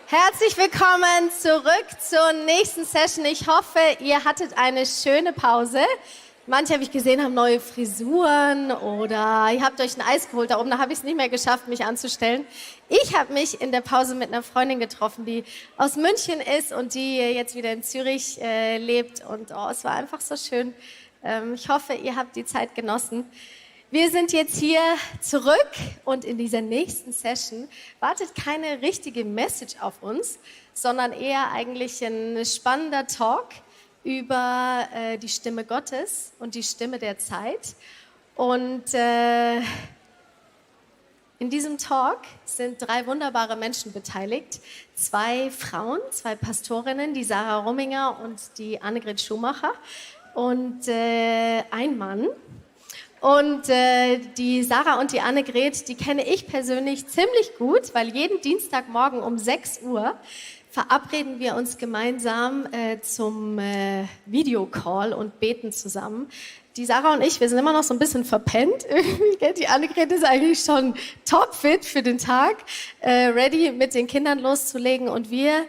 Herzlich willkommen zurück zur nächsten Session. Ich hoffe, ihr hattet eine schöne Pause. Manche, habe ich gesehen, haben neue Frisuren oder ihr habt euch ein Eis geholt da oben. Da habe ich es nicht mehr geschafft, mich anzustellen. Ich habe mich in der Pause mit einer Freundin getroffen, die aus München ist und die jetzt wieder in Zürich lebt. Und es war einfach so schön. Ich hoffe, ihr habt die Zeit genossen. Wir sind jetzt hier zurück und in dieser nächsten Session wartet keine richtige Message auf uns, sondern eher eigentlich ein spannender Talk über die Stimme Gottes und die Stimme der Zeit. Und in diesem Talk sind 3 wunderbare Menschen beteiligt. 2 Frauen, 2 Pastorinnen, die Sarah Rumminger und die Annegret Schumacher und ein Mann. Und die Sarah und die Annegret, die kenne ich persönlich ziemlich gut, weil jeden Dienstagmorgen um 6 Uhr verabreden wir uns gemeinsam zum Videocall und beten zusammen. Die Sarah und ich, wir sind immer noch so ein bisschen verpennt. Die Annegret ist eigentlich schon topfit für den Tag, ready mit den Kindern loszulegen und wir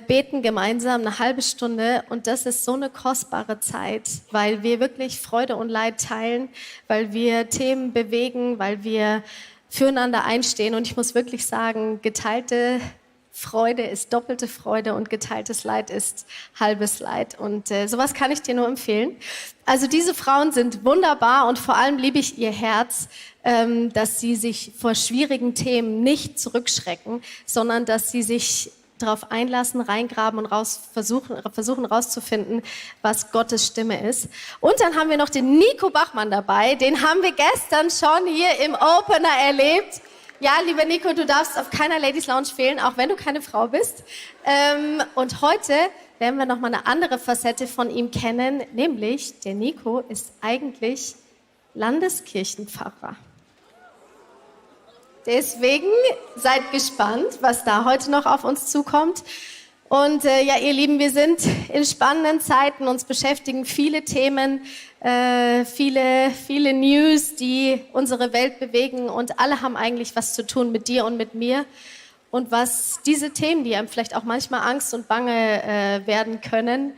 beten gemeinsam eine halbe Stunde und das ist so eine kostbare Zeit, weil wir wirklich Freude und Leid teilen, weil wir Themen bewegen, weil wir füreinander einstehen und ich muss wirklich sagen, geteilte Freude ist doppelte Freude und geteiltes Leid ist halbes Leid und sowas kann ich dir nur empfehlen. Also diese Frauen sind wunderbar und vor allem liebe ich ihr Herz, dass sie sich vor schwierigen Themen nicht zurückschrecken, sondern dass sie sich darauf einlassen, reingraben und versuchen rauszufinden, was Gottes Stimme ist. Und dann haben wir noch den Nico Bachmann dabei. Den haben wir gestern schon hier im Opener erlebt. Ja, lieber Nico, du darfst auf keiner Ladies Lounge fehlen, auch wenn du keine Frau bist. Und heute werden wir noch mal eine andere Facette von ihm kennen, nämlich der Nico ist eigentlich Landeskirchenpfarrer. Deswegen seid gespannt, was da heute noch auf uns zukommt. Und ja, ihr Lieben, wir sind in spannenden Zeiten, uns beschäftigen viele Themen, viele News, die unsere Welt bewegen und alle haben eigentlich was zu tun mit dir und mit mir. Und was diese Themen, die einem vielleicht auch manchmal Angst und Bange werden können,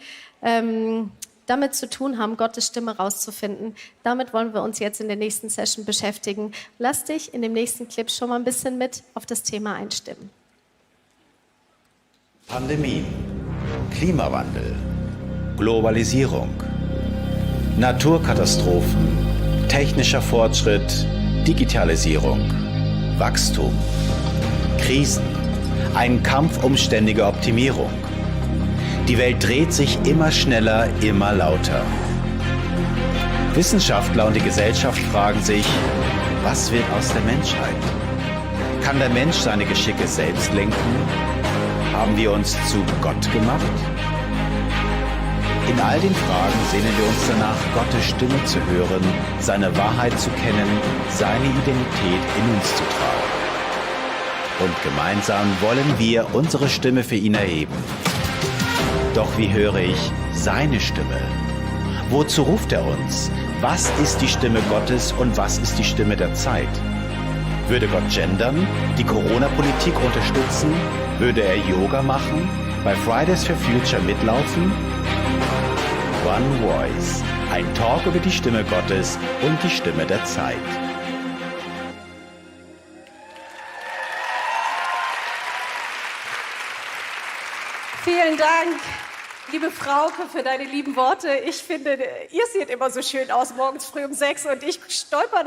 damit zu tun haben, Gottes Stimme rauszufinden. Damit wollen wir uns jetzt in der nächsten Session beschäftigen. Lass dich in dem nächsten Clip schon mal ein bisschen mit auf das Thema einstimmen. Pandemie, Klimawandel, Globalisierung, Naturkatastrophen, technischer Fortschritt, Digitalisierung, Wachstum, Krisen, ein Kampf um ständige Optimierung. Die Welt dreht sich immer schneller, immer lauter. Wissenschaftler und die Gesellschaft fragen sich, was wird aus der Menschheit? Kann der Mensch seine Geschicke selbst lenken? Haben wir uns zu Gott gemacht? In all den Fragen sehnen wir uns danach, Gottes Stimme zu hören, seine Wahrheit zu kennen, seine Identität in uns zu tragen. Und gemeinsam wollen wir unsere Stimme für ihn erheben. Doch wie höre ich seine Stimme? Wozu ruft er uns? Was ist die Stimme Gottes und was ist die Stimme der Zeit? Würde Gott gendern, die Corona-Politik unterstützen? Würde er Yoga machen, bei Fridays for Future mitlaufen? One Voice, ein Talk über die Stimme Gottes und die Stimme der Zeit. Vielen Dank, liebe Frauke, für deine lieben Worte. Ich finde, ihr seht immer so schön aus, morgens früh um 6 und ich stolper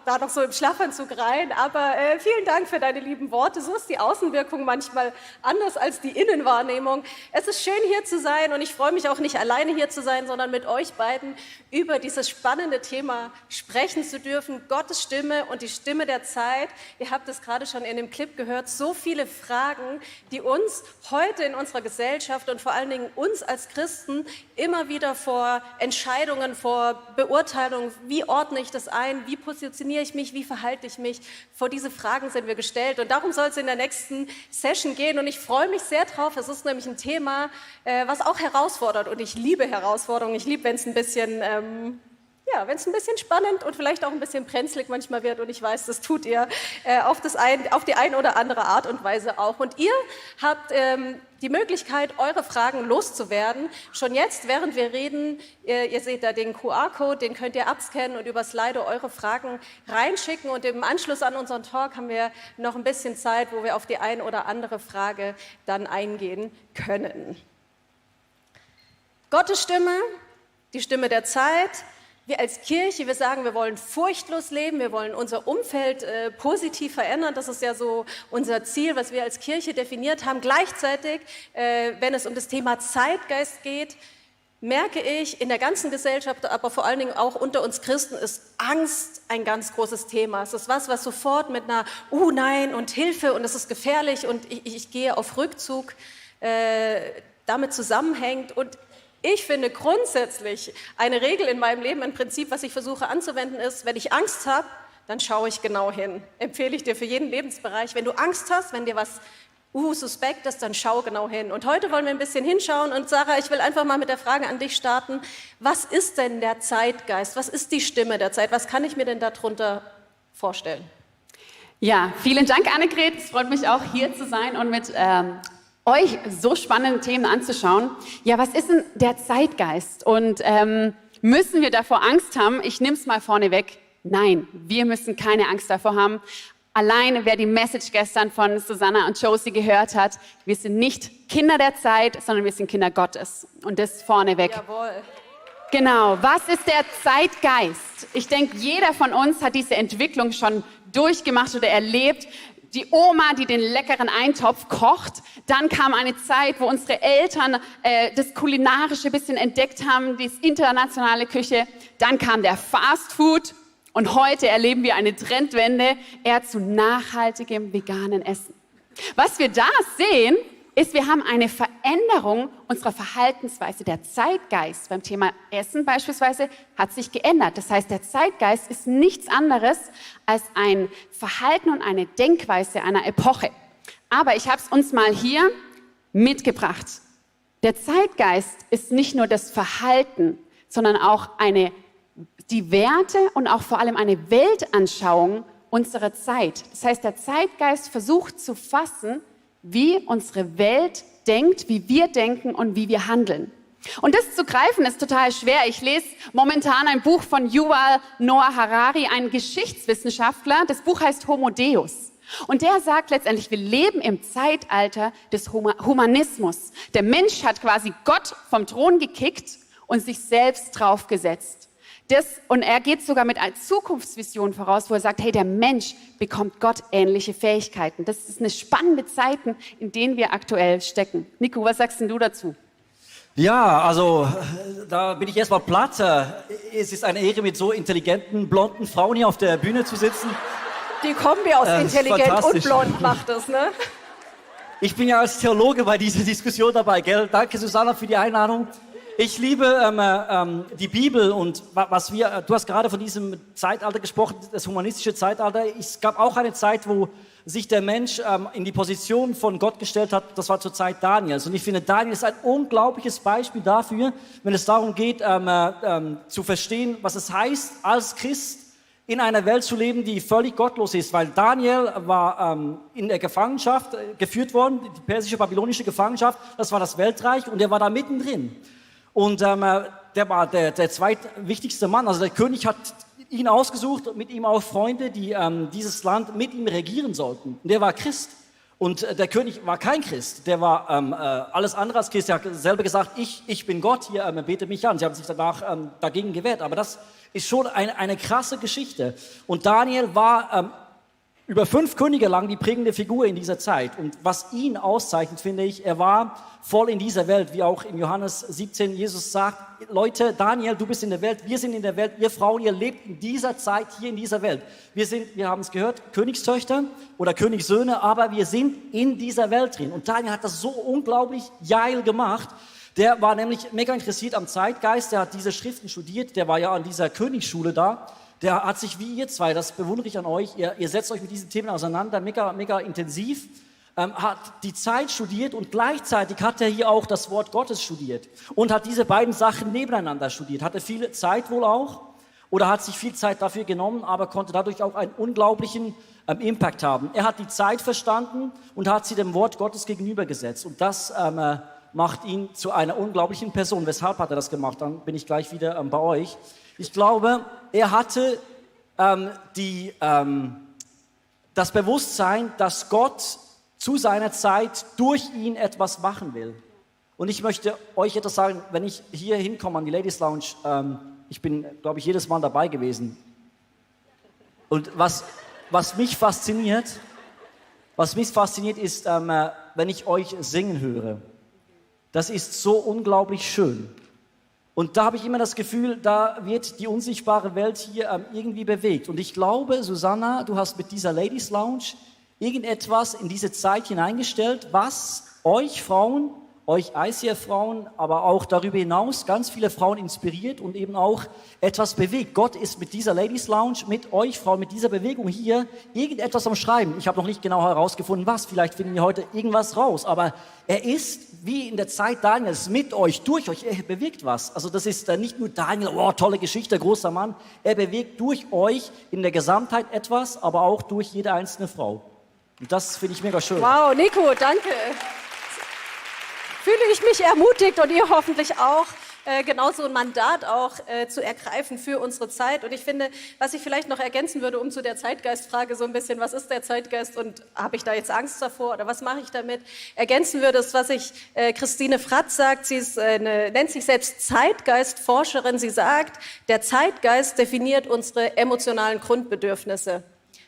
da noch so im Schlafanzug rein. Aber vielen Dank für deine lieben Worte. So ist die Außenwirkung manchmal anders als die Innenwahrnehmung. Es ist schön, hier zu sein und ich freue mich auch nicht alleine hier zu sein, sondern mit euch beiden über dieses spannende Thema sprechen zu dürfen. Gottes Stimme und die Stimme der Zeit. Ihr habt es gerade schon in dem Clip gehört. So viele Fragen, die uns heute in unserer Gesellschaft und vor allen Dingen uns als Christen immer wieder vor Entscheidungen, vor Beurteilungen, wie ordne ich das ein, wie positioniere ich mich, wie verhalte ich mich, vor diese Fragen sind wir gestellt und darum soll es in der nächsten Session gehen und ich freue mich sehr drauf, es ist nämlich ein Thema, was auch herausfordert und ich liebe Herausforderungen, ich liebe, wenn es ein bisschen ja, wenn es ein bisschen spannend und vielleicht auch ein bisschen brenzlig manchmal wird, und ich weiß, das tut ihr auf die eine oder andere Art und Weise auch. Und ihr habt die Möglichkeit, eure Fragen loszuwerden. Schon jetzt, während wir reden, ihr seht da den QR-Code, den könnt ihr abscannen und über Slido eure Fragen reinschicken. Und im Anschluss an unseren Talk haben wir noch ein bisschen Zeit, wo wir auf die eine oder andere Frage dann eingehen können. Gottes Stimme, die Stimme der Zeit. Wir als Kirche, wir sagen, wir wollen furchtlos leben, wir wollen unser Umfeld positiv verändern. Das ist ja so unser Ziel, was wir als Kirche definiert haben. Gleichzeitig, wenn es um das Thema Zeitgeist geht, merke ich in der ganzen Gesellschaft, aber vor allen Dingen auch unter uns Christen, ist Angst ein ganz großes Thema. Es ist was sofort mit einer nein und Hilfe und es ist gefährlich und ich gehe auf Rückzug damit zusammenhängt. Und ich finde grundsätzlich eine Regel in meinem Leben, ein Prinzip, was ich versuche anzuwenden, ist, wenn ich Angst habe, dann schaue ich genau hin. Empfehle ich dir für jeden Lebensbereich. Wenn du Angst hast, wenn dir was suspekt ist, dann schau genau hin. Und heute wollen wir ein bisschen hinschauen. Und Sarah, ich will einfach mal mit der Frage an dich starten. Was ist denn der Zeitgeist? Was ist die Stimme der Zeit? Was kann ich mir denn darunter vorstellen? Ja, vielen Dank, Annegret. Es freut mich auch, hier zu sein und mit euch so spannende Themen anzuschauen. Ja, was ist denn der Zeitgeist? Und müssen wir davor Angst haben? Ich nehme es mal vorneweg. Nein, wir müssen keine Angst davor haben. Alleine, wer die Message gestern von Susanna und Josie gehört hat, wir sind nicht Kinder der Zeit, sondern wir sind Kinder Gottes. Und das vorneweg. Jawohl. Genau, was ist der Zeitgeist? Ich denke, jeder von uns hat diese Entwicklung schon durchgemacht oder erlebt. Die Oma, die den leckeren Eintopf kocht. Dann kam eine Zeit, wo unsere Eltern das Kulinarische ein bisschen entdeckt haben, die internationale Küche. Dann kam der Fastfood und heute erleben wir eine Trendwende eher zu nachhaltigem veganen Essen. Was wir da sehen, ist, wir haben eine Veränderung unserer Verhaltensweise. Der Zeitgeist beim Thema Essen beispielsweise hat sich geändert. Das heißt, der Zeitgeist ist nichts anderes als ein Verhalten und eine Denkweise einer Epoche. Aber ich habe es uns mal hier mitgebracht. Der Zeitgeist ist nicht nur das Verhalten, sondern auch die Werte und auch vor allem eine Weltanschauung unserer Zeit. Das heißt, der Zeitgeist versucht zu fassen, wie unsere Welt denkt, wie wir denken und wie wir handeln. Und das zu greifen ist total schwer. Ich lese momentan ein Buch von Yuval Noah Harari, ein Geschichtswissenschaftler. Das Buch heißt Homo Deus. Und der sagt letztendlich, wir leben im Zeitalter des Humanismus. Der Mensch hat quasi Gott vom Thron gekickt und sich selbst draufgesetzt. Und er geht sogar mit einer Zukunftsvision voraus, wo er sagt, hey, der Mensch bekommt gottähnliche Fähigkeiten. Das ist eine spannende Zeit, in denen wir aktuell stecken. Nico, was sagst denn du dazu? Ja, also da bin ich erstmal platt. Es ist eine Ehre, mit so intelligenten, blonden Frauen hier auf der Bühne zu sitzen. Die Kombi aus intelligent und blond macht es, ne? Ich bin ja als Theologe bei dieser Diskussion dabei, gell? Danke, Susanna, für die Einladung. Ich liebe die Bibel und du hast gerade von diesem Zeitalter gesprochen, das humanistische Zeitalter. Es gab auch eine Zeit, wo sich der Mensch in die Position von Gott gestellt hat, das war zur Zeit Daniels. Und ich finde, Daniel ist ein unglaubliches Beispiel dafür, wenn es darum geht, zu verstehen, was es heißt, als Christ in einer Welt zu leben, die völlig gottlos ist. Weil Daniel war in der Gefangenschaft geführt worden, die persische, babylonische Gefangenschaft, das war das Weltreich und er war da mittendrin. Und der war der zweitwichtigste Mann. Also der König hat ihn ausgesucht und mit ihm auch Freunde, die dieses Land mit ihm regieren sollten. Und der war Christ. Und der König war kein Christ. Der war alles andere als Christ. Er hat selber gesagt, ich bin Gott, hier bete mich an. Sie haben sich danach dagegen gewehrt. Aber das ist schon eine krasse Geschichte. Und Daniel war über 5 Könige lang die prägende Figur in dieser Zeit. Und was ihn auszeichnet, finde ich, er war voll in dieser Welt, wie auch in Johannes 17 Jesus sagt, Leute, Daniel, du bist in der Welt, wir sind in der Welt, ihr Frauen, ihr lebt in dieser Zeit hier in dieser Welt. Wir haben es gehört, Königstöchter oder Königssöhne, aber wir sind in dieser Welt drin. Und Daniel hat das so unglaublich geil gemacht. Der war nämlich mega interessiert am Zeitgeist, der hat diese Schriften studiert, der war ja an dieser Königsschule da. Der hat sich wie ihr zwei, das bewundere ich an euch, ihr setzt euch mit diesen Themen auseinander, mega intensiv, hat die Zeit studiert und gleichzeitig hat er hier auch das Wort Gottes studiert und hat diese beiden Sachen nebeneinander studiert. Hatte viel Zeit wohl auch oder hat sich viel Zeit dafür genommen, aber konnte dadurch auch einen unglaublichen Impact haben. Er hat die Zeit verstanden und hat sie dem Wort Gottes gegenübergesetzt. Und das macht ihn zu einer unglaublichen Person. Weshalb hat er das gemacht? Dann bin ich gleich wieder bei euch. Ich glaube, er hatte das Bewusstsein, dass Gott zu seiner Zeit durch ihn etwas machen will. Und ich möchte euch etwas sagen, wenn ich hier hinkomme an die Ladies Lounge, ich bin, glaube ich, jedes Mal dabei gewesen. Und was mich fasziniert ist, wenn ich euch singen höre. Das ist so unglaublich schön. Und da habe ich immer das Gefühl, da wird die unsichtbare Welt hier irgendwie bewegt. Und ich glaube, Susanna, du hast mit dieser Ladies Lounge irgendetwas in diese Zeit hineingestellt, was euch Frauen, euch ICF-Frauen, aber auch darüber hinaus ganz viele Frauen inspiriert und eben auch etwas bewegt. Gott ist mit dieser Ladies Lounge, mit euch Frauen, mit dieser Bewegung hier irgendetwas am Schreiben. Ich habe noch nicht genau herausgefunden, was. Vielleicht finden wir heute irgendwas raus. Aber er ist, wie in der Zeit Daniels, mit euch, durch euch. Er bewegt was. Also das ist nicht nur Daniel, oh, tolle Geschichte, großer Mann. Er bewegt durch euch in der Gesamtheit etwas, aber auch durch jede einzelne Frau. Und das finde ich mega schön. Wow, Nico, danke. Fühle ich mich ermutigt und ihr hoffentlich auch, genauso ein Mandat auch zu ergreifen für unsere Zeit. Und ich finde, was ich vielleicht noch ergänzen würde, um zu der Zeitgeistfrage so ein bisschen, was ist der Zeitgeist und habe ich da jetzt Angst davor oder was mache ich damit, ergänzen würde, ist, was ich Christine Fratz sagt. Sie ist nennt sich selbst Zeitgeistforscherin. Sie sagt, der Zeitgeist definiert unsere emotionalen Grundbedürfnisse.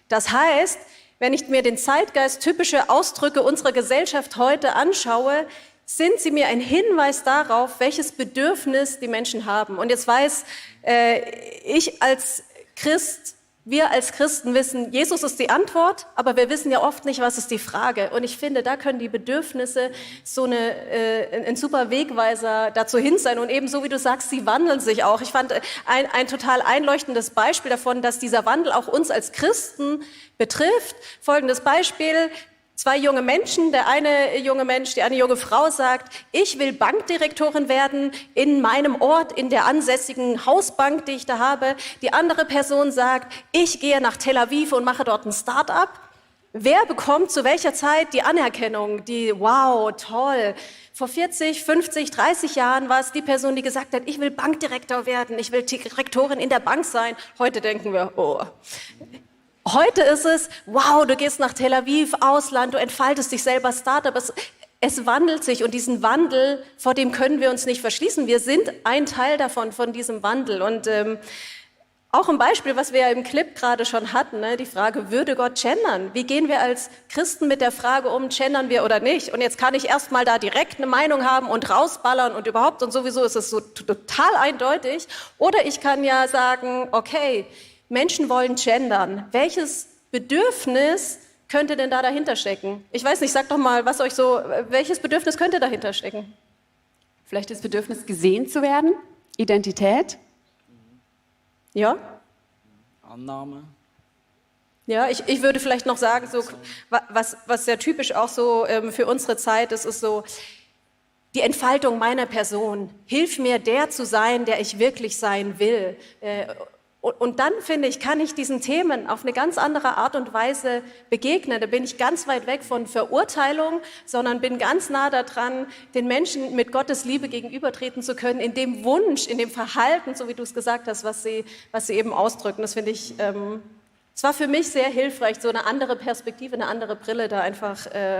Das heißt, wenn ich mir den Zeitgeist, typische Ausdrücke unserer Gesellschaft heute anschaue, sind sie mir ein Hinweis darauf, welches Bedürfnis die Menschen haben. Und jetzt weiß ich als Christ, wir als Christen wissen, Jesus ist die Antwort, aber wir wissen ja oft nicht, was ist die Frage. Und ich finde, da können die Bedürfnisse so ein super Wegweiser dazu hin sein. Und ebenso wie du sagst, sie wandeln sich auch. Ich fand ein total einleuchtendes Beispiel davon, dass dieser Wandel auch uns als Christen betrifft. Folgendes Beispiel. 2 junge Menschen, die eine junge Frau sagt, ich will Bankdirektorin werden in meinem Ort, in der ansässigen Hausbank, die ich da habe. Die andere Person sagt, ich gehe nach Tel Aviv und mache dort ein Start-up. Wer bekommt zu welcher Zeit die Anerkennung, wow, toll. Vor 40, 50, 30 Jahren war es die Person, die gesagt hat, ich will Bankdirektor werden, ich will Direktorin in der Bank sein. Heute denken wir, oh. Heute ist es, wow, du gehst nach Tel Aviv, Ausland, du entfaltest dich selber, Startup. Es wandelt sich und diesen Wandel, vor dem können wir uns nicht verschließen. Wir sind ein Teil davon, von diesem Wandel. Und auch ein Beispiel, was wir ja im Clip gerade schon hatten, ne, die Frage, würde Gott gendern? Wie gehen wir als Christen mit der Frage um, gendern wir oder nicht? Und jetzt kann ich erstmal da direkt eine Meinung haben und rausballern und überhaupt und sowieso ist es so total eindeutig. Oder ich kann ja sagen, okay, Menschen wollen gendern. Welches Bedürfnis könnte denn da dahinter stecken? Ich weiß nicht, sagt doch mal, welches Bedürfnis könnte dahinter stecken? Vielleicht das Bedürfnis, gesehen zu werden, Identität. Ja? Annahme. Ja, ich würde vielleicht noch sagen, so, was sehr typisch auch so für unsere Zeit ist, ist so, die Entfaltung meiner Person. Hilf mir, der zu sein, der ich wirklich sein will. Und dann, finde ich, kann ich diesen Themen auf eine ganz andere Art und Weise begegnen. Da bin ich ganz weit weg von Verurteilung, sondern bin ganz nah daran, den Menschen mit Gottes Liebe gegenübertreten zu können, in dem Wunsch, in dem Verhalten, so wie du es gesagt hast, was sie eben ausdrücken. Das finde ich, es war für mich sehr hilfreich, so eine andere Perspektive, eine andere Brille da einfach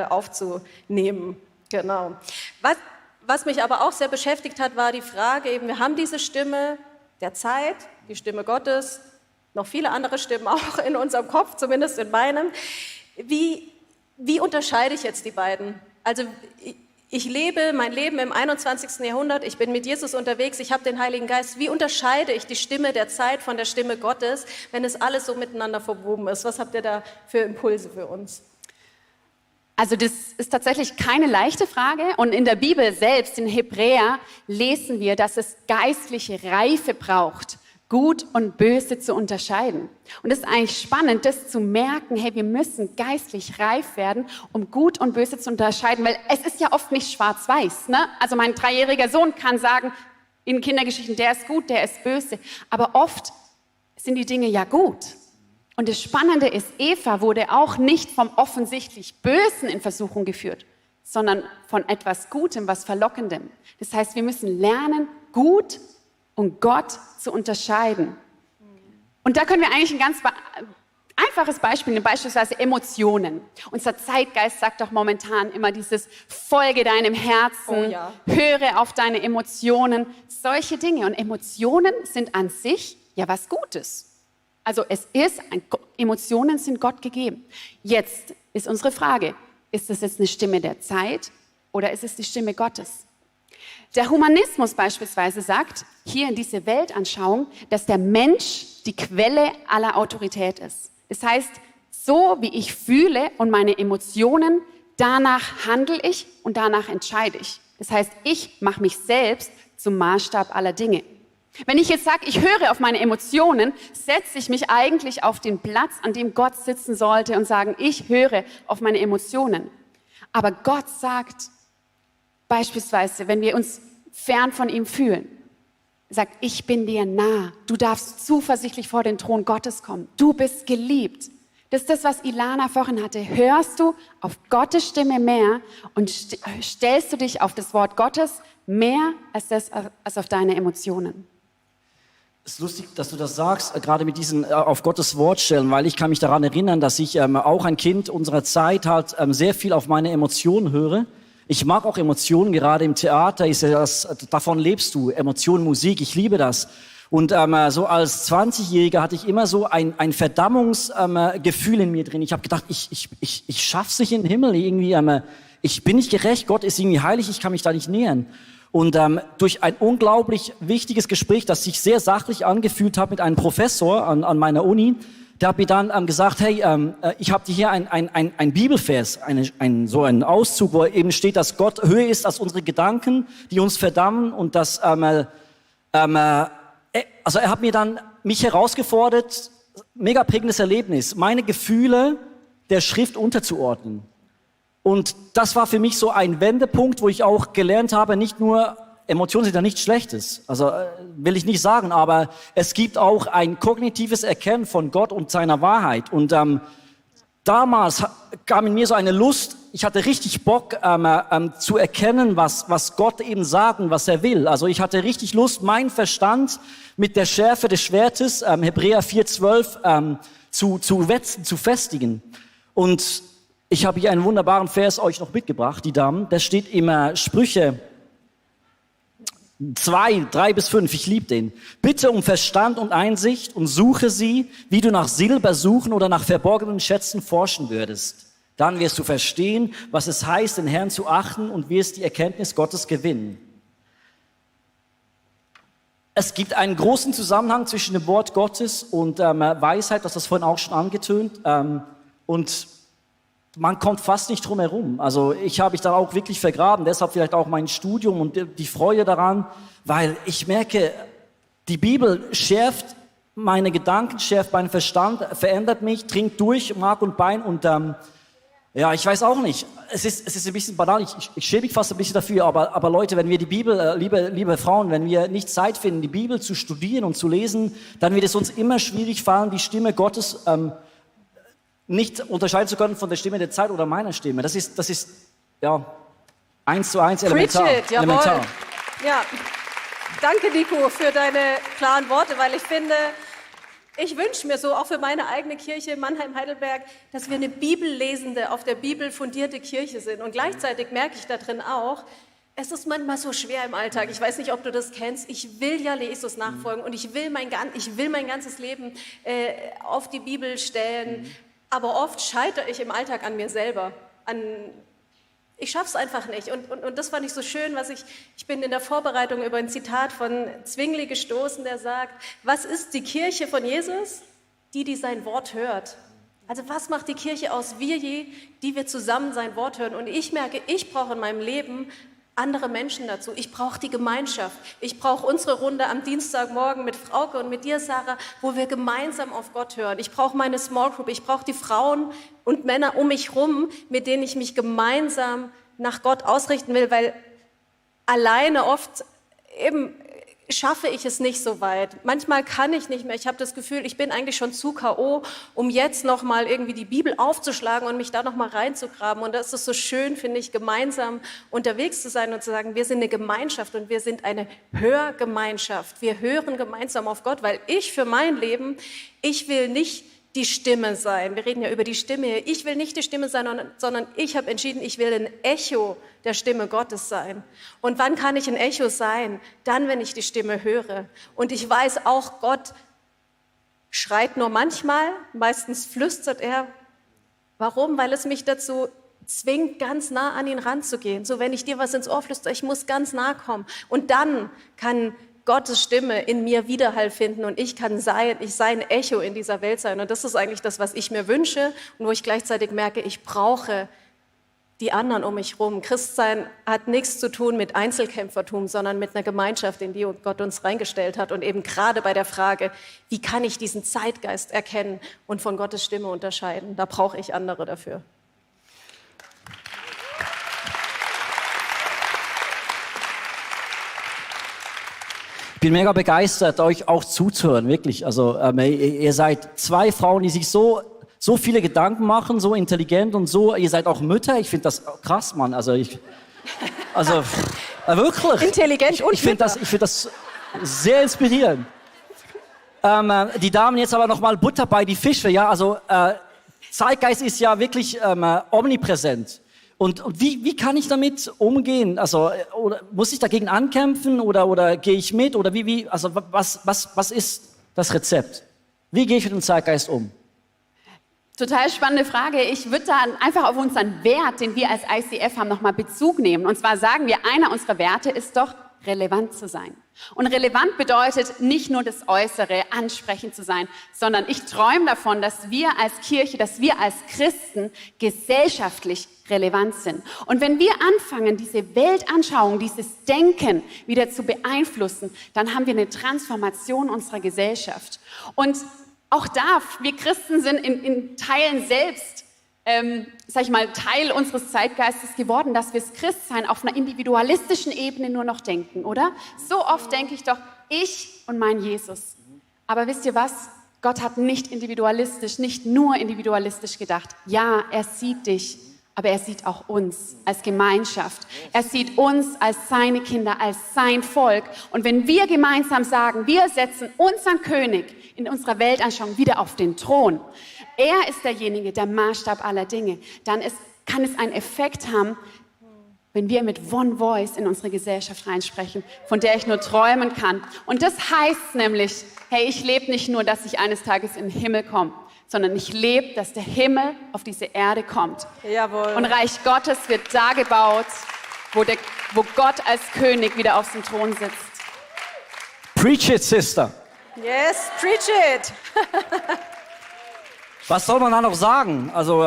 aufzunehmen. Genau. Was mich aber auch sehr beschäftigt hat, war die Frage eben, wir haben diese Stimme der Zeit, die Stimme Gottes, noch viele andere Stimmen auch in unserem Kopf, zumindest in meinem. Wie unterscheide ich jetzt die beiden? Also ich lebe mein Leben im 21. Jahrhundert, ich bin mit Jesus unterwegs, ich habe den Heiligen Geist. Wie unterscheide ich die Stimme der Zeit von der Stimme Gottes, wenn es alles so miteinander verwoben ist? Was habt ihr da für Impulse für uns? Also das ist tatsächlich keine leichte Frage und in der Bibel selbst, in Hebräer, lesen wir, dass es geistliche Reife braucht, Gut und Böse zu unterscheiden. Und es ist eigentlich spannend, das zu merken, hey, wir müssen geistlich reif werden, um Gut und Böse zu unterscheiden, weil es ist ja oft nicht schwarz-weiß, ne? Also mein 3-jähriger Sohn kann sagen, in Kindergeschichten, der ist gut, der ist böse, aber oft sind die Dinge ja gut. Und das Spannende ist, Eva wurde auch nicht vom offensichtlich Bösen in Versuchung geführt, sondern von etwas Gutem, was Verlockendem. Das heißt, wir müssen lernen, gut und Gott zu unterscheiden. Und da können wir eigentlich ein ganz einfaches Beispiel nehmen, beispielsweise Emotionen. Unser Zeitgeist sagt doch momentan immer dieses Folge deinem Herzen, höre auf deine Emotionen, solche Dinge. Und Emotionen sind an sich ja was Gutes. Also Emotionen sind Gott gegeben. Jetzt ist unsere Frage, ist das jetzt eine Stimme der Zeit oder ist es die Stimme Gottes? Der Humanismus beispielsweise sagt, hier in dieser Weltanschauung, dass der Mensch die Quelle aller Autorität ist. Das heißt, so wie ich fühle und meine Emotionen, danach handle ich und danach entscheide ich. Das heißt, ich mache mich selbst zum Maßstab aller Dinge. Wenn ich jetzt sage, ich höre auf meine Emotionen, setze ich mich eigentlich auf den Platz, an dem Gott sitzen sollte und sagen, ich höre auf meine Emotionen. Aber Gott sagt beispielsweise, wenn wir uns fern von ihm fühlen, sagt, ich bin dir nah, du darfst zuversichtlich vor den Thron Gottes kommen, du bist geliebt. Das ist das, was Ilana vorhin hatte. Hörst du auf Gottes Stimme mehr und stellst du dich auf das Wort Gottes mehr als auf deine Emotionen? Es ist lustig, dass du das sagst, gerade mit diesen auf Gottes Wort stellen, weil ich kann mich daran erinnern, dass ich auch ein Kind unserer Zeit halt sehr viel auf meine Emotionen höre. Ich mag auch Emotionen, gerade im Theater ist ja das, davon lebst du, Emotionen, Musik, ich liebe das. Und so als 20-Jähriger hatte ich immer so ein Verdammungsgefühl in mir drin. Ich habe gedacht, ich schaff's nicht in den Himmel irgendwie. Ich bin nicht gerecht, Gott ist irgendwie heilig, ich kann mich da nicht nähern. Und durch ein unglaublich wichtiges Gespräch, das sich sehr sachlich angefühlt hat mit einem Professor an meiner Uni, der hat mir dann gesagt, hey, ich habe dir hier ein Bibelvers, so einen Auszug, wo eben steht, dass Gott höher ist als unsere Gedanken, die uns verdammen und dass, also er hat mir dann mich herausgefordert, mega prägendes Erlebnis, meine Gefühle der Schrift unterzuordnen. Und das war für mich so ein Wendepunkt, wo ich auch gelernt habe, nicht nur, Emotionen sind ja nichts Schlechtes, also will ich nicht sagen, aber es gibt auch ein kognitives Erkennen von Gott und seiner Wahrheit. Und damals kam in mir so eine Lust, ich hatte richtig Bock zu erkennen, was Gott eben sagt und was er will. Also ich hatte richtig Lust, meinen Verstand mit der Schärfe des Schwertes, Hebräer 4,12, zu wetzen, zu festigen. Und ich habe hier einen wunderbaren Vers euch noch mitgebracht, die Damen. Da steht immer Sprüche 2, 3 bis 5, ich liebe den. Bitte um Verstand und Einsicht und suche sie, wie du nach Silber suchen oder nach verborgenen Schätzen forschen würdest. Dann wirst du verstehen, was es heißt, den Herrn zu achten und wirst die Erkenntnis Gottes gewinnen. Es gibt einen großen Zusammenhang zwischen dem Wort Gottes und Weisheit, das vorhin auch schon angetönt. Und man kommt fast nicht drum herum. Also ich habe mich da auch wirklich vergraben, deshalb vielleicht auch mein Studium und die Freude daran, weil ich merke, die Bibel schärft meine Gedanken, schärft meinen Verstand, verändert mich, dringt durch Mark und Bein und ja, ich weiß auch nicht. Es ist ein bisschen banal, ich schäme mich fast ein bisschen dafür, aber Leute, wenn wir die Bibel, liebe Frauen, wenn wir nicht Zeit finden, die Bibel zu studieren und zu lesen, dann wird es uns immer schwierig fallen, die Stimme Gottes nicht unterscheiden zu können von der Stimme der Zeit oder meiner Stimme. Das ist ja 1:1 elementar. Preach it, jawohl. Elementar. Ja, danke Nico für deine klaren Worte, weil ich finde, ich wünsche mir so auch für meine eigene Kirche Mannheim-Heidelberg, dass wir eine bibellesende, auf der Bibel fundierte Kirche sind. Und gleichzeitig merke ich da drin auch, es ist manchmal so schwer im Alltag. Ich weiß nicht, ob du das kennst. Ich will ja Jesus nachfolgen und ich will mein ganzes Leben auf die Bibel stellen. Aber oft scheitere ich im Alltag an mir selber. Ich schaffe es einfach nicht. Und das fand ich so schön, ich bin in der Vorbereitung über ein Zitat von Zwingli gestoßen, der sagt, was ist die Kirche von Jesus? Die sein Wort hört. Also was macht die Kirche aus? Wir, die wir zusammen sein Wort hören. Und ich merke, ich brauche in meinem Leben andere Menschen dazu. Ich brauche die Gemeinschaft. Ich brauche unsere Runde am Dienstagmorgen mit Frauke und mit dir, Sarah, wo wir gemeinsam auf Gott hören. Ich brauche meine Small Group. Ich brauche die Frauen und Männer um mich rum, mit denen ich mich gemeinsam nach Gott ausrichten will, weil alleine oft eben schaffe ich es nicht so weit. Manchmal kann ich nicht mehr. Ich habe das Gefühl, ich bin eigentlich schon zu K.O., um jetzt noch mal irgendwie die Bibel aufzuschlagen und mich da noch mal reinzugraben. Und das ist so schön, finde ich, gemeinsam unterwegs zu sein und zu sagen, wir sind eine Gemeinschaft und wir sind eine Hörgemeinschaft. Wir hören gemeinsam auf Gott, weil ich für mein Leben, ich will nicht die Stimme sein. Wir reden ja über die Stimme. Ich will nicht die Stimme sein, sondern ich habe entschieden, ich will ein Echo der Stimme Gottes sein. Und wann kann ich ein Echo sein? Dann, wenn ich die Stimme höre. Und ich weiß auch, Gott schreit nur manchmal, meistens flüstert er. Warum? Weil es mich dazu zwingt, ganz nah an ihn ranzugehen. So, wenn ich dir was ins Ohr flüstere, ich muss ganz nah kommen. Und dann kann Gottes Stimme in mir Widerhall finden und ich sei ein Echo in dieser Welt sein. Und das ist eigentlich das, was ich mir wünsche und wo ich gleichzeitig merke, ich brauche die anderen um mich herum. Christsein hat nichts zu tun mit Einzelkämpfertum, sondern mit einer Gemeinschaft, in die Gott uns reingestellt hat. Und eben gerade bei der Frage, wie kann ich diesen Zeitgeist erkennen und von Gottes Stimme unterscheiden, da brauche ich andere dafür. Ich bin mega begeistert, euch auch zuzuhören, wirklich. Also ihr seid zwei Frauen, die sich so viele Gedanken machen, so intelligent und so. Ihr seid auch Mütter. Ich finde das krass, Mann. Also wirklich. Intelligent und ich finde das sehr inspirierend. Die Damen jetzt aber noch mal Butter bei die Fische. Ja, also Zeitgeist ist ja wirklich omnipräsent. Und wie kann ich damit umgehen? Also oder muss ich dagegen ankämpfen oder gehe ich mit oder also was ist das Rezept? Wie gehe ich mit dem Zeitgeist um? Total spannende Frage. Ich würde da einfach auf unseren Wert, den wir als ICF haben, nochmal Bezug nehmen. Und zwar sagen wir, einer unserer Werte ist doch, relevant zu sein. Und relevant bedeutet nicht nur das Äußere, ansprechend zu sein, sondern ich träume davon, dass wir als Kirche, dass wir als Christen gesellschaftlich relevant sind. Und wenn wir anfangen, diese Weltanschauung, dieses Denken wieder zu beeinflussen, dann haben wir eine Transformation unserer Gesellschaft. Und auch da, wir Christen sind in Teilen selbst Teil unseres Zeitgeistes geworden, dass wir das Christsein auf einer individualistischen Ebene nur noch denken, oder? So oft denke ich doch, ich und mein Jesus. Aber wisst ihr was? Gott hat nicht nur individualistisch gedacht. Ja, er sieht dich, aber er sieht auch uns als Gemeinschaft. Er sieht uns als seine Kinder, als sein Volk. Und wenn wir gemeinsam sagen, wir setzen unseren König in unserer Weltanschauung wieder auf den Thron, er ist derjenige, der Maßstab aller Dinge, dann kann es einen Effekt haben, wenn wir mit One Voice in unsere Gesellschaft reinsprechen, von der ich nur träumen kann. Und das heißt nämlich, hey, ich lebe nicht nur, dass ich eines Tages in den Himmel komme, sondern ich lebe, dass der Himmel auf diese Erde kommt. Jawohl. Und Reich Gottes wird da gebaut, wo Gott als König wieder auf dem Thron sitzt. Preach it, Sister. Yes, preach it. Was soll man da noch sagen? Also,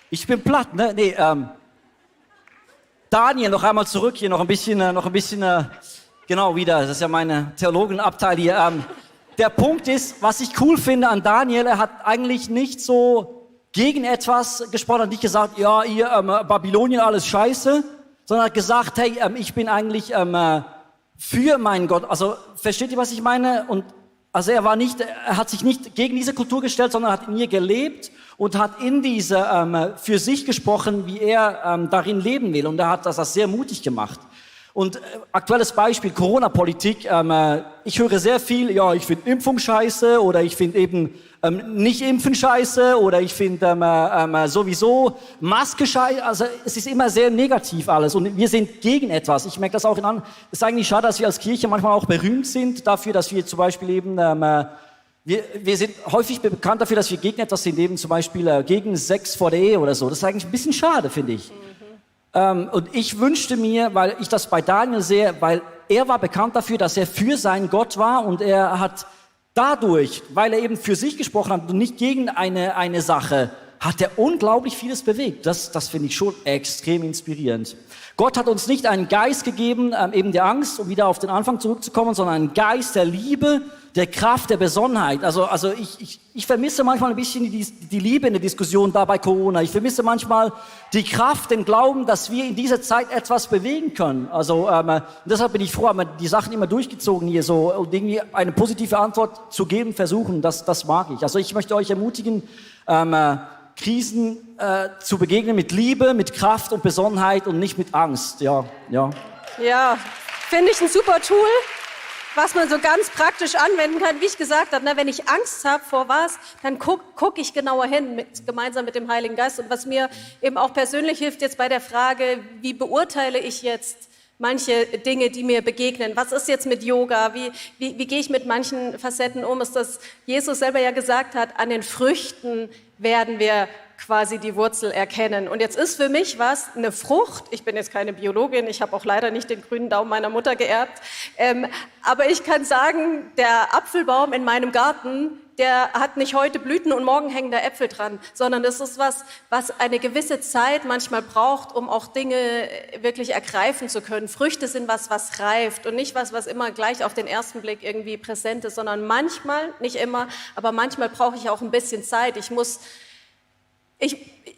ich bin platt, ne? Nee, Daniel, noch einmal zurück hier, noch ein bisschen, genau wieder, das ist ja meine Theologenabteil hier. Der Punkt ist, was ich cool finde an Daniel, er hat eigentlich nicht so gegen etwas gesprochen, hat nicht gesagt, ja, ihr Babylonien, alles scheiße, sondern hat gesagt, hey, ich bin eigentlich für meinen Gott. Also, versteht ihr, was ich meine? Und also er hat sich nicht gegen diese Kultur gestellt, sondern hat in ihr gelebt und hat in diese für sich gesprochen, wie er darin leben will. Und er hat das sehr mutig gemacht. Und aktuelles Beispiel, Corona-Politik. Ich höre sehr viel, ja, ich finde Impfung scheiße oder ich finde eben nicht impfen scheiße oder ich finde sowieso Maske scheiße. Also es ist immer sehr negativ alles und wir sind gegen etwas. Ich merke das auch es ist eigentlich schade, dass wir als Kirche manchmal auch berühmt sind dafür, dass wir zum Beispiel eben, wir sind häufig bekannt dafür, dass wir gegen etwas sind, eben zum Beispiel gegen Sex vor der Ehe oder so. Das ist eigentlich ein bisschen schade, finde ich. Und ich wünschte mir, weil ich das bei Daniel sehe, weil er war bekannt dafür, dass er für seinen Gott war und er hat dadurch, weil er eben für sich gesprochen hat und nicht gegen eine Sache, hat er unglaublich vieles bewegt. Das finde ich schon extrem inspirierend. Gott hat uns nicht einen Geist gegeben, eben der Angst, um wieder auf den Anfang zurückzukommen, sondern einen Geist der Liebe, der Kraft, der Besonnenheit. Also ich vermisse manchmal ein bisschen die Liebe in der Diskussion da bei Corona. Ich vermisse manchmal die Kraft, den Glauben, dass wir in dieser Zeit etwas bewegen können. Also deshalb bin ich froh, haben wir die Sachen immer durchgezogen hier so und irgendwie eine positive Antwort zu geben versuchen. Das mag ich. Also ich möchte euch ermutigen, Krisen zu begegnen mit Liebe, mit Kraft und Besonnenheit und nicht mit Angst. Ja. Ja, finde ich ein super Tool, was man so ganz praktisch anwenden kann. Wie ich gesagt habe, wenn ich Angst habe vor was, dann guck ich genauer hin, gemeinsam mit dem Heiligen Geist. Und was mir eben auch persönlich hilft jetzt bei der Frage, wie beurteile ich jetzt manche Dinge, die mir begegnen. Was ist jetzt mit Yoga? Wie gehe ich mit manchen Facetten um? Ist das, Jesus selber ja gesagt hat, an den Früchten werden wir quasi die Wurzel erkennen. Und jetzt ist für mich eine Frucht. Ich bin jetzt keine Biologin, ich habe auch leider nicht den grünen Daumen meiner Mutter geerbt. Aber ich kann sagen, der Apfelbaum in meinem Garten, der hat nicht heute Blüten und morgen hängen da Äpfel dran, sondern das ist was eine gewisse Zeit manchmal braucht, um auch Dinge wirklich ergreifen zu können. Früchte sind was reift und nicht was immer gleich auf den ersten Blick irgendwie präsent ist, sondern manchmal, nicht immer, aber manchmal brauche ich auch ein bisschen Zeit.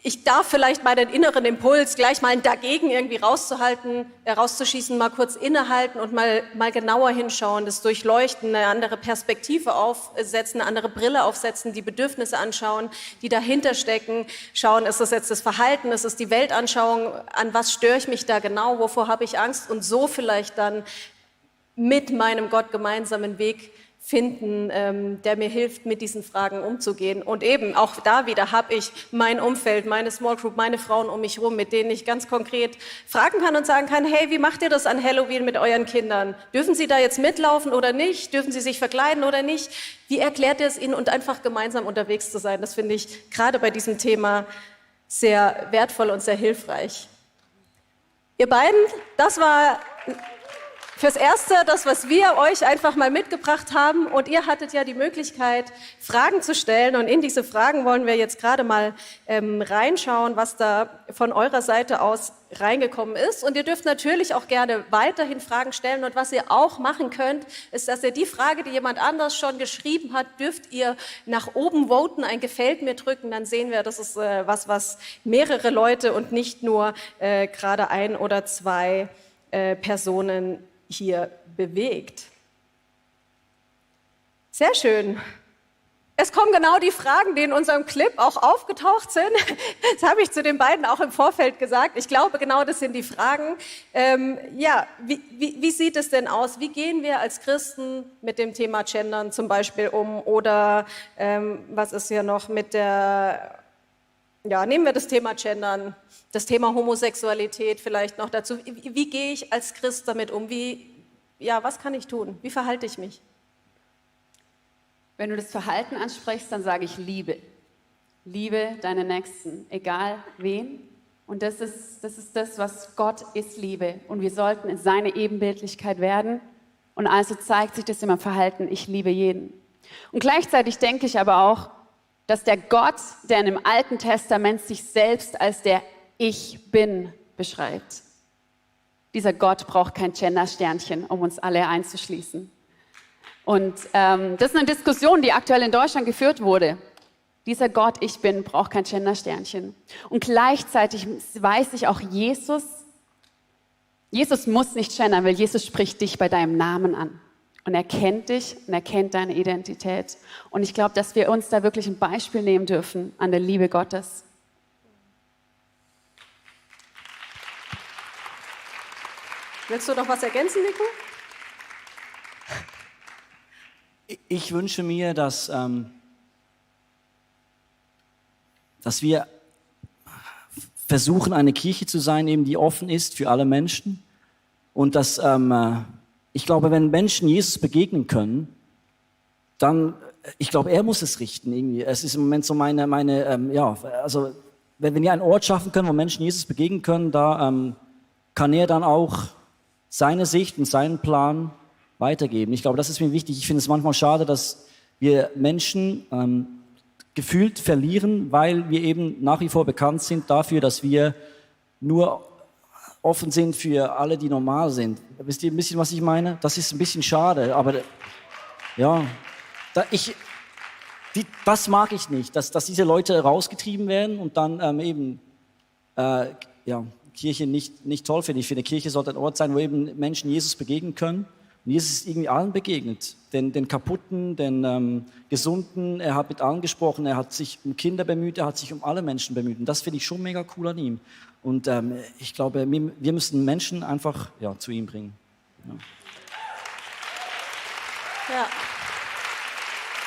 Ich darf vielleicht meinen inneren Impuls gleich mal dagegen irgendwie rauszuschießen, mal kurz innehalten und mal genauer hinschauen, das durchleuchten, eine andere Perspektive aufsetzen, eine andere Brille aufsetzen, die Bedürfnisse anschauen, die dahinter stecken, schauen, ist das jetzt das Verhalten, ist es die Weltanschauung, an was störe ich mich da genau, wovor habe ich Angst und so vielleicht dann mit meinem Gott gemeinsamen Weg finden, der mir hilft, mit diesen Fragen umzugehen. Und eben, auch da wieder habe ich mein Umfeld, meine Small Group, meine Frauen um mich herum, mit denen ich ganz konkret fragen kann und sagen kann, hey, wie macht ihr das an Halloween mit euren Kindern? Dürfen sie da jetzt mitlaufen oder nicht? Dürfen sie sich verkleiden oder nicht? Wie erklärt ihr es ihnen? Und einfach gemeinsam unterwegs zu sein, das finde ich gerade bei diesem Thema sehr wertvoll und sehr hilfreich. Ihr beiden, das war fürs Erste das, was wir euch einfach mal mitgebracht haben. Und ihr hattet ja die Möglichkeit, Fragen zu stellen. Und in diese Fragen wollen wir jetzt gerade mal reinschauen, was da von eurer Seite aus reingekommen ist. Und ihr dürft natürlich auch gerne weiterhin Fragen stellen. Und was ihr auch machen könnt, ist, dass ihr die Frage, die jemand anders schon geschrieben hat, dürft ihr nach oben voten, ein Gefällt mir drücken. Dann sehen wir, das ist was mehrere Leute und nicht nur gerade ein oder zwei Personen hier bewegt. Sehr schön. Es kommen genau die Fragen, die in unserem Clip auch aufgetaucht sind. Das habe ich zu den beiden auch im Vorfeld gesagt. Ich glaube, genau das sind die Fragen. Wie sieht es denn aus? Wie gehen wir als Christen mit dem Thema Gendern zum Beispiel um? Oder was ist hier noch mit nehmen wir das Thema Gendern, das Thema Homosexualität vielleicht noch dazu. Wie gehe ich als Christ damit um? Was kann ich tun? Wie verhalte ich mich? Wenn du das Verhalten ansprichst, dann sage ich Liebe. Liebe deine Nächsten, egal wen. Und das ist das, was Gott ist, Liebe. Und wir sollten in seine Ebenbildlichkeit werden. Und also zeigt sich das in meinem Verhalten, ich liebe jeden. Und gleichzeitig denke ich aber auch, dass der Gott, der in dem Alten Testament sich selbst als der Ich Bin beschreibt. Dieser Gott braucht kein Gender-Sternchen, um uns alle einzuschließen. Und das ist eine Diskussion, die aktuell in Deutschland geführt wurde. Dieser Gott, ich bin, braucht kein Gender-Sternchen. Und gleichzeitig weiß ich auch, Jesus muss nicht gendern, weil Jesus spricht dich bei deinem Namen an. Und er kennt dich und er kennt deine Identität. Und ich glaube, dass wir uns da wirklich ein Beispiel nehmen dürfen an der Liebe Gottes. Willst du noch was ergänzen, Nico? Ich wünsche mir, dass wir versuchen, eine Kirche zu sein, eben die offen ist für alle Menschen. Und dass, ich glaube, wenn Menschen Jesus begegnen können, dann, ich glaube, er muss es richten irgendwie. Es ist im Moment so wenn wir einen Ort schaffen können, wo Menschen Jesus begegnen können, da kann er dann auch seine Sicht und seinen Plan weitergeben. Ich glaube, das ist mir wichtig. Ich finde es manchmal schade, dass wir Menschen gefühlt verlieren, weil wir eben nach wie vor bekannt sind dafür, dass wir nur offen sind für alle, die normal sind. Wisst ihr ein bisschen, was ich meine? Das ist ein bisschen schade, aber ja, das mag ich nicht, dass diese Leute rausgetrieben werden und dann Kirche nicht toll finde. Ich finde, Kirche sollte ein Ort sein, wo eben Menschen Jesus begegnen können. Und Jesus ist irgendwie allen begegnet. Den Kaputten, den Gesunden, er hat mit allen gesprochen, er hat sich um Kinder bemüht, er hat sich um alle Menschen bemüht. Und das finde ich schon mega cool an ihm. Und ich glaube, wir müssen Menschen einfach zu ihm bringen. Ja.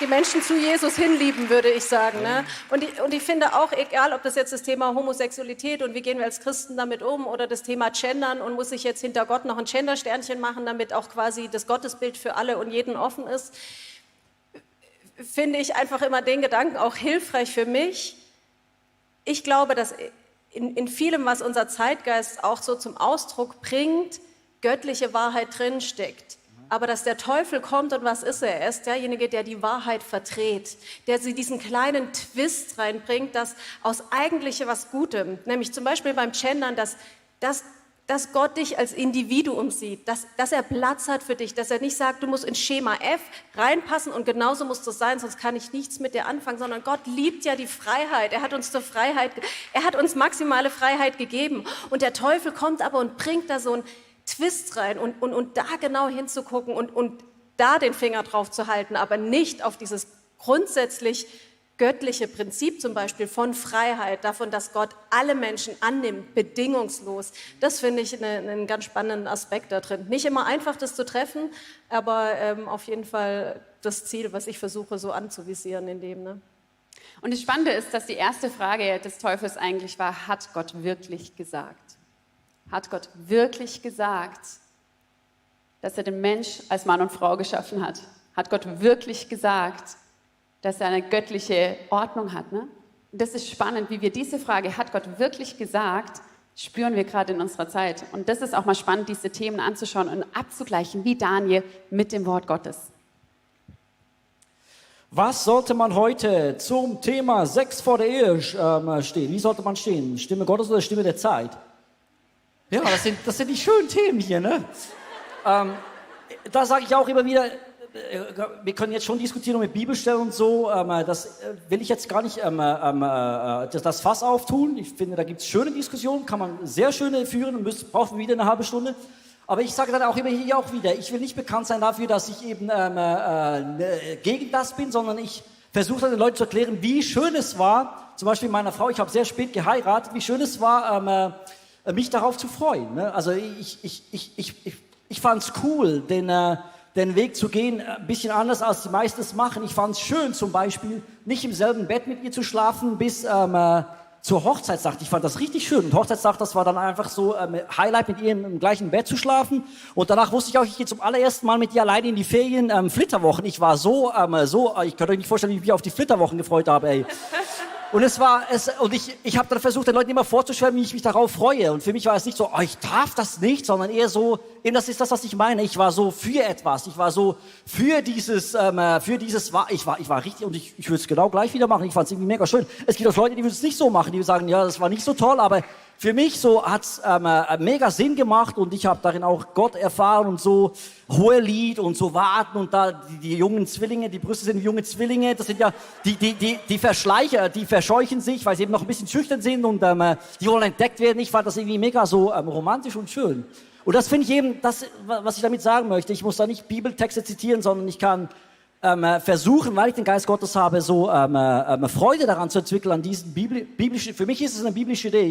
Die Menschen zu Jesus hinlieben, würde ich sagen. Ne? Und ich finde auch, egal ob das jetzt das Thema Homosexualität und wie gehen wir als Christen damit um oder das Thema Gendern und muss ich jetzt hinter Gott noch ein Gendersternchen machen, damit auch quasi das Gottesbild für alle und jeden offen ist, finde ich einfach immer den Gedanken auch hilfreich für mich. Ich glaube, dass in vielem, was unser Zeitgeist auch so zum Ausdruck bringt, göttliche Wahrheit drinsteckt. Aber dass der Teufel kommt und was ist er? Er ist derjenige, der die Wahrheit verdreht, der sie diesen kleinen Twist reinbringt, dass aus eigentliche was Gutem, nämlich zum Beispiel beim Gendern, dass Gott dich als Individuum sieht, dass er Platz hat für dich, dass er nicht sagt, du musst ins Schema F reinpassen und genauso muss das sein, sonst kann ich nichts mit dir anfangen, sondern Gott liebt ja die Freiheit, er hat uns zur Freiheit, er hat uns maximale Freiheit gegeben und der Teufel kommt aber und bringt da so ein Twist rein und da genau hinzugucken und da den Finger drauf zu halten, aber nicht auf dieses grundsätzlich göttliche Prinzip zum Beispiel von Freiheit, davon, dass Gott alle Menschen annimmt, bedingungslos. Das finde ich einen ganz spannenden Aspekt da drin. Nicht immer einfach, das zu treffen, aber auf jeden Fall das Ziel, was ich versuche so anzuvisieren in dem. Ne? Und das Spannende ist, dass die erste Frage des Teufels eigentlich war, hat Gott wirklich gesagt? Hat Gott wirklich gesagt, dass er den Mensch als Mann und Frau geschaffen hat? Hat Gott wirklich gesagt, dass er eine göttliche Ordnung hat? Ne? Und das ist spannend, wie wir diese Frage, hat Gott wirklich gesagt, spüren wir gerade in unserer Zeit. Und das ist auch mal spannend, diese Themen anzuschauen und abzugleichen, wie Daniel mit dem Wort Gottes. Was sollte man heute zum Thema Sex vor der Ehe stehen? Wie sollte man stehen? Stimme Gottes oder Stimme der Zeit? Ja, das sind die schönen Themen hier, ne? Da sage ich auch immer wieder, wir können jetzt schon diskutieren mit Bibelstellen und so, das will ich jetzt gar nicht das Fass auftun. Ich finde, da gibt es schöne Diskussionen, kann man sehr schöne führen und brauchen wir wieder eine halbe Stunde. Aber ich sage dann auch immer hier auch wieder, ich will nicht bekannt sein dafür, dass ich eben gegen das bin, sondern ich versuche dann den Leuten zu erklären, wie schön es war, zum Beispiel meiner Frau, ich habe sehr spät geheiratet, wie schön es war, mich darauf zu freuen. Ne? Also ich fand es cool, den Weg zu gehen, ein bisschen anders als die meisten es machen. Ich fand es schön, zum Beispiel nicht im selben Bett mit ihr zu schlafen bis zur Hochzeitsnacht. Ich fand das richtig schön. Und Hochzeitsnacht, das war dann einfach so Highlight, mit ihr im gleichen Bett zu schlafen. Und danach wusste ich auch, ich gehe zum allerersten Mal mit ihr alleine in die Ferien, Flitterwochen. Ich war ich könnte euch nicht vorstellen, wie ich mich auf die Flitterwochen gefreut habe, ey. Und ich habe dann versucht, den Leuten immer vorzustellen, wie ich mich darauf freue. Und für mich war es nicht so, ich darf das nicht, sondern eher so, eben das ist das, was ich meine. Ich war so für etwas. Ich war so für dieses, ich war richtig, und ich würde es genau gleich wieder machen. Ich fand es irgendwie mega schön. Es gibt auch Leute, die würden es nicht so machen, die sagen, ja, das war nicht so toll, aber für mich so hat es mega Sinn gemacht und ich habe darin auch Gott erfahren und so Hohelied und so Warten und da die jungen Zwillinge, die Brüste sind wie junge Zwillinge, das sind ja die Verschleicher, die verscheuchen sich, weil sie eben noch ein bisschen schüchtern sind und die wollen entdeckt werden. Ich fand das irgendwie mega so romantisch und schön. Und das finde ich eben, das, was ich damit sagen möchte. Ich muss da nicht Bibeltexte zitieren, sondern ich kann versuchen, weil ich den Geist Gottes habe, so Freude daran zu entwickeln, an diesen biblischen, für mich ist es eine biblische Idee,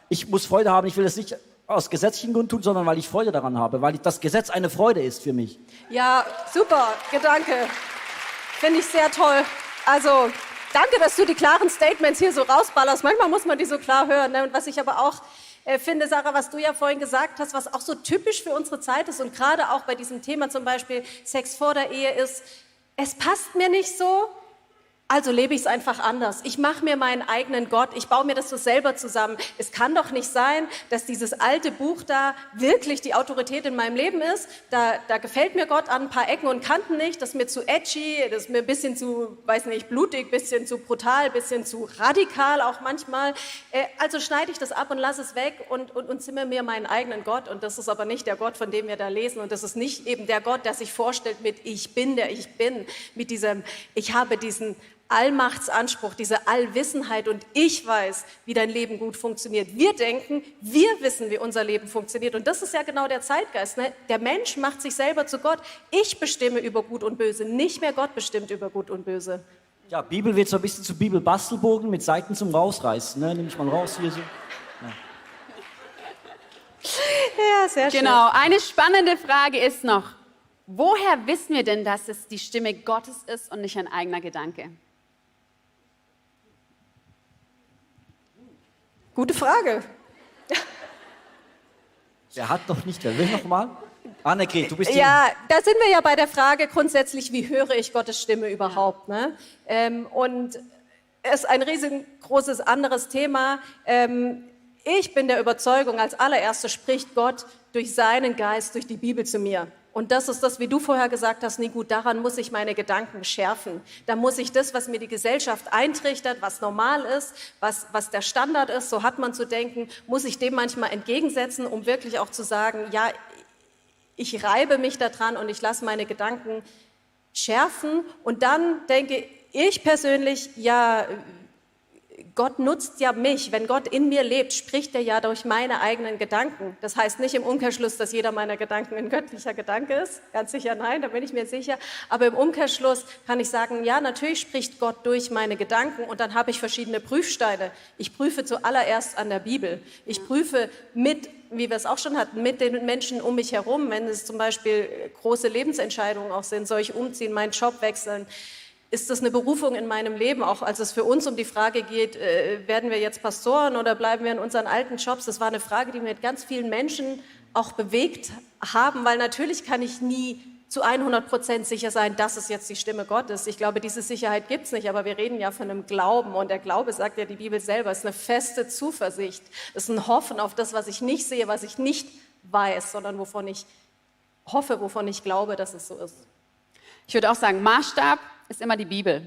ich muss Freude haben, ich will es nicht aus gesetzlichen Gründen tun, sondern weil ich Freude daran habe, weil das Gesetz eine Freude ist für mich. Ja, super, Gedanke. Finde ich sehr toll. Also, danke, dass du die klaren Statements hier so rausballerst. Manchmal muss man die so klar hören. Ne? Und was ich aber auch finde, Sarah, was du ja vorhin gesagt hast, was auch so typisch für unsere Zeit ist und gerade auch bei diesem Thema zum Beispiel Sex vor der Ehe ist, es passt mir nicht so, Also lebe ich es einfach anders. Ich mache mir meinen eigenen Gott. Ich baue mir das so selber zusammen. Es kann doch nicht sein, dass dieses alte Buch da wirklich die Autorität in meinem Leben ist. Da gefällt mir Gott an ein paar Ecken und Kanten nicht. Das ist mir zu edgy, das ist mir ein bisschen zu, weiß nicht, blutig, ein bisschen zu brutal, ein bisschen zu radikal auch manchmal. Also schneide ich das ab und lasse es weg und zimmer mir meinen eigenen Gott. Und das ist aber nicht der Gott, von dem wir da lesen. Und das ist nicht eben der Gott, der sich vorstellt mit Ich bin, der ich bin. Mit diesem, ich habe diesen Allmachtsanspruch, diese Allwissenheit und ich weiß, wie dein Leben gut funktioniert. Wir denken, wir wissen, wie unser Leben funktioniert und das ist ja genau der Zeitgeist. Ne? Der Mensch macht sich selber zu Gott. Ich bestimme über Gut und Böse, nicht mehr Gott bestimmt über Gut und Böse. Ja, Bibel wird so ein bisschen zu Bibelbastelbogen mit Seiten zum Rausreißen. Ne? Nimm ich mal raus hier so. Ja, sehr schön. Genau, eine spannende Frage ist noch, woher wissen wir denn, dass es die Stimme Gottes ist und nicht ein eigener Gedanke? Gute Frage. Wer hat noch nicht, wer will noch mal? Annegret, du bist die... Ja, da sind wir ja bei der Frage grundsätzlich, wie höre ich Gottes Stimme überhaupt? Ne? Und es ist ein riesengroßes anderes Thema. Ich bin der Überzeugung, als allererstes spricht Gott durch seinen Geist, durch die Bibel zu mir. Und das ist das, wie du vorher gesagt hast, nie gut, daran muss ich meine Gedanken schärfen. Da muss ich das, was mir die Gesellschaft eintrichtert, was normal ist, was der Standard ist, so hat man zu denken, muss ich dem manchmal entgegensetzen, um wirklich auch zu sagen, ja, ich reibe mich daran und ich lasse meine Gedanken schärfen. Und dann denke ich persönlich, ja, Gott nutzt ja mich. Wenn Gott in mir lebt, spricht er ja durch meine eigenen Gedanken. Das heißt nicht im Umkehrschluss, dass jeder meiner Gedanken ein göttlicher Gedanke ist. Ganz sicher nein, da bin ich mir sicher. Aber im Umkehrschluss kann ich sagen, ja, natürlich spricht Gott durch meine Gedanken und dann habe ich verschiedene Prüfsteine. Ich prüfe zuallererst an der Bibel. Ich prüfe mit, wie wir es auch schon hatten, mit den Menschen um mich herum, wenn es zum Beispiel große Lebensentscheidungen auch sind, soll ich umziehen, meinen Job wechseln. Ist das eine Berufung in meinem Leben, auch als es für uns um die Frage geht, werden wir jetzt Pastoren oder bleiben wir in unseren alten Jobs? Das war eine Frage, die mit ganz vielen Menschen auch bewegt haben, weil natürlich kann ich nie zu 100% sicher sein, dass es jetzt die Stimme Gottes. Ich glaube, diese Sicherheit gibt es nicht, aber wir reden ja von einem Glauben und der Glaube, sagt ja die Bibel selber, ist eine feste Zuversicht, ist ein Hoffen auf das, was ich nicht sehe, was ich nicht weiß, sondern wovon ich hoffe, wovon ich glaube, dass es so ist. Ich würde auch sagen, Maßstab ist immer die Bibel.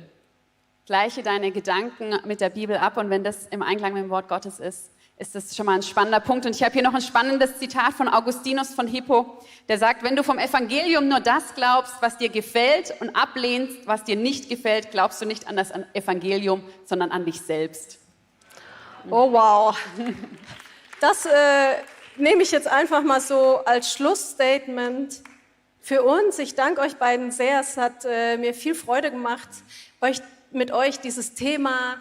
Gleiche deine Gedanken mit der Bibel ab und wenn das im Einklang mit dem Wort Gottes ist, ist das schon mal ein spannender Punkt. Und ich habe hier noch ein spannendes Zitat von Augustinus von Hippo, der sagt, wenn du vom Evangelium nur das glaubst, was dir gefällt und ablehnst, was dir nicht gefällt, glaubst du nicht an das Evangelium, sondern an dich selbst. Oh wow, das nehme ich jetzt einfach mal so als Schlussstatement für uns. Ich danke euch beiden sehr, es hat mir viel Freude gemacht, mit euch dieses Thema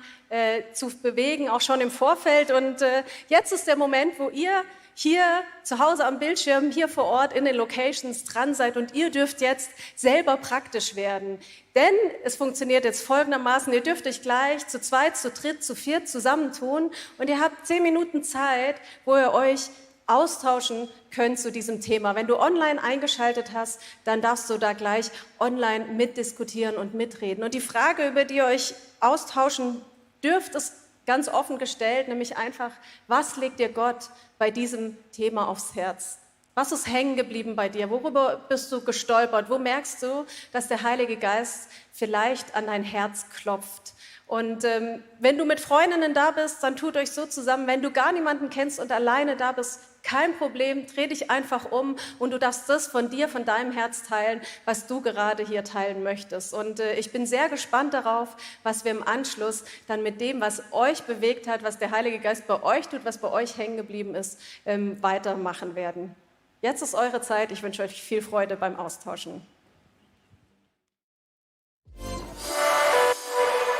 zu bewegen, auch schon im Vorfeld. Und jetzt ist der Moment, wo ihr hier zu Hause am Bildschirm, hier vor Ort in den Locations dran seid und ihr dürft jetzt selber praktisch werden. Denn es funktioniert jetzt folgendermaßen, ihr dürft euch gleich zu zweit, zu dritt, zu viert zusammentun und ihr habt 10 Minuten Zeit, wo ihr euch austauschen könnt zu diesem Thema. Wenn du online eingeschaltet hast, dann darfst du da gleich online mitdiskutieren und mitreden. Und die Frage, über die ihr euch austauschen dürft, ist ganz offen gestellt, nämlich einfach, was legt dir Gott bei diesem Thema aufs Herz? Was ist hängen geblieben bei dir? Worüber bist du gestolpert? Wo merkst du, dass der Heilige Geist vielleicht an dein Herz klopft? Und wenn du mit Freundinnen da bist, dann tut euch so zusammen. Wenn du gar niemanden kennst und alleine da bist, kein Problem, dreh dich einfach um und du darfst das von dir, von deinem Herz teilen, was du gerade hier teilen möchtest. Und ich bin sehr gespannt darauf, was wir im Anschluss dann mit dem, was euch bewegt hat, was der Heilige Geist bei euch tut, was bei euch hängen geblieben ist, weitermachen werden. Jetzt ist eure Zeit. Ich wünsche euch viel Freude beim Austauschen.